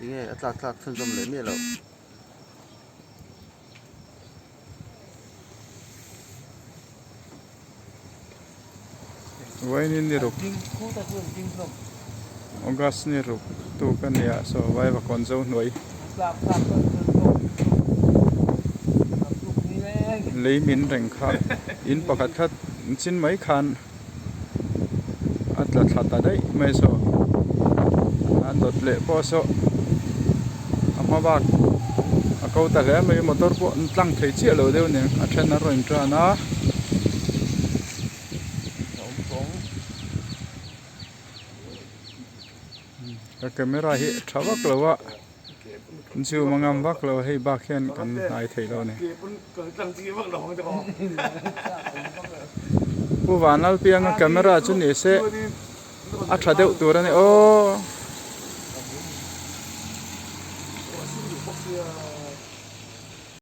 Tinge a tlak thlak chhunzawm leh miah loh. Vainin ni ruk August ni ruk tuk a nia saw Vaivakawn zo hnuai lei min reng kha in pakhat khat chin mai khan a tla thla ta daih mai saw a dawt leh pawh saw a hma bak a ko ta hle mai motor pawh an tlang thei chiah lo deuh nen a then a rawn tan a. Ka camera hi tha vak lo a zoom a ngam vak lo hei bak hian kan hnai thei lo a ni. Pu Vanlalpianga camera chu ni se a tha deuh tur a ni aw.